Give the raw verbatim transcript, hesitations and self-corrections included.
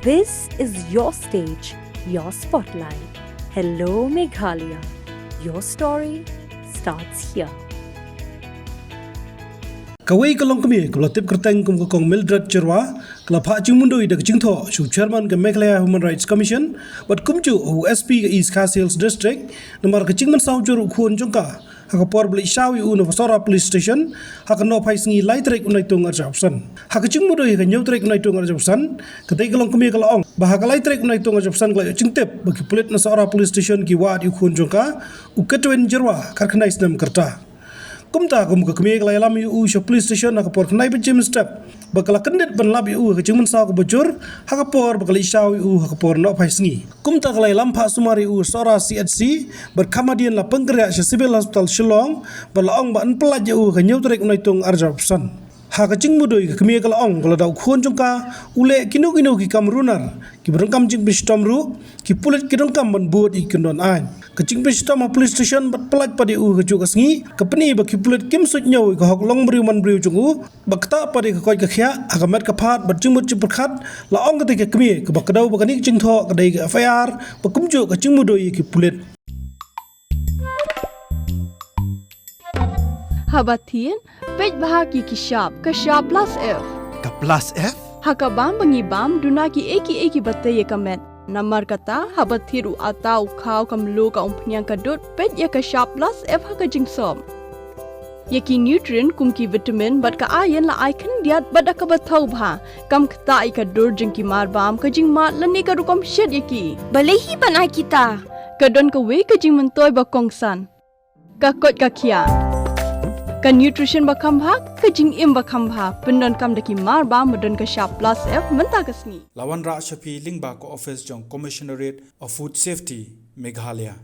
This is your stage, your spotlight. Hello, Meghalaya. Your story starts here. Kawei ka longkmie kaba la tip kyrteng kum ka Kong Mildred Jyrwa ka la phah jingmyntoi da ka jingthoh sha u Chairman ka Meghalaya Human Rights Commission bad kumjuh u S P ka East Khasi Hills District, namar ka jingmynsaw jur u khun jong ka ha ka por ba la leit shaw ïa u na Sohra Police Station ha ka nohphai sngi lai tarik u Naitung arhajar arphew san. Ha ka jingmyntoi ha ka hynñiew tarik u Naitung arhajar arphew san, katei ka longkmie ka la ong ba ha ka lai tarik u Naitung arhajar arphew san ka la ïoh jingtip ba ki pulit na Sohra Police Station ki wad ïa u khun jong ka, u Ketwin Jyrwa, khatkhyndai snem ka rta. Kumta kum ka kmie ka la ïalam ïa u sha police station ha ka por khyndai baje mynstep bad ka la kyndit ban lap ïa u ha ka jingmynsaw kaba jur ha ka por ba ka leit shaw ïa u ha ka por nohphai sngi. Kumta ka la ïalam phah sumar ïa u Sohra C H C bad kham hadien la pynkynriah sha Civil Hospital Shillong bad la ong ba yn pyllait ïa u ha ka hynñiew tarik u Naitung arhajar arphew san. Ha ka jingmyntoi ka kmie ka la ong ba lada u khun jong ka u leh kino kino ki kam runar kiba donkam jingpynshitom ruh, ki pulit ki donkam ban bud ïa ki kyndon aiñ. Ka jingpynshitom ha police station bad pyllait pat ïa u ha kajuh ka sngi ka pyni ba ki pulit kim suidñiew ïa ka hok long briew man briew jong u bad ktah pat ïa ka koit ka khiah ha ka met ka phad bad jingmut jingpyrkhat. La ong katei ka kmie kaba kdew ba kane ka jingthoh ka dei ka F I R bad kumjuh ka jingmyntoi ïa ki pulit. Haba thied, peit bha ïa ki shap, ka shap plus F. Ka plus F? Ha ka bam ba ngi bam, duna kiei kiei kiba tei ïa ka met. Namar kata, haba thied u atta, u khaw, ka mluh, ka umphniang, ka dud, peit ïa ka shap plus F ha ka jingsop. Ïa ki nutrient kum ki vitamin bad ka iron la ai khyndiat bad da kaba thaw bha. Kam ktah ïa ka dur jong ki marbam, ka jingmad lane ka rukom shet ïa ki. Balei hi ban ai kita? Ka don kawei ka jingmyntoi ba kongsan. Ka koit ka khiah. Ka nutrition ba kham bha, ka jingim ba kham bha, pyndonkam da ki marbam ba don ka shap plus F mynta ka sngi. La wanrah sha phi lyngba ka office jong Commissionerate of Food Safety, Meghalaya.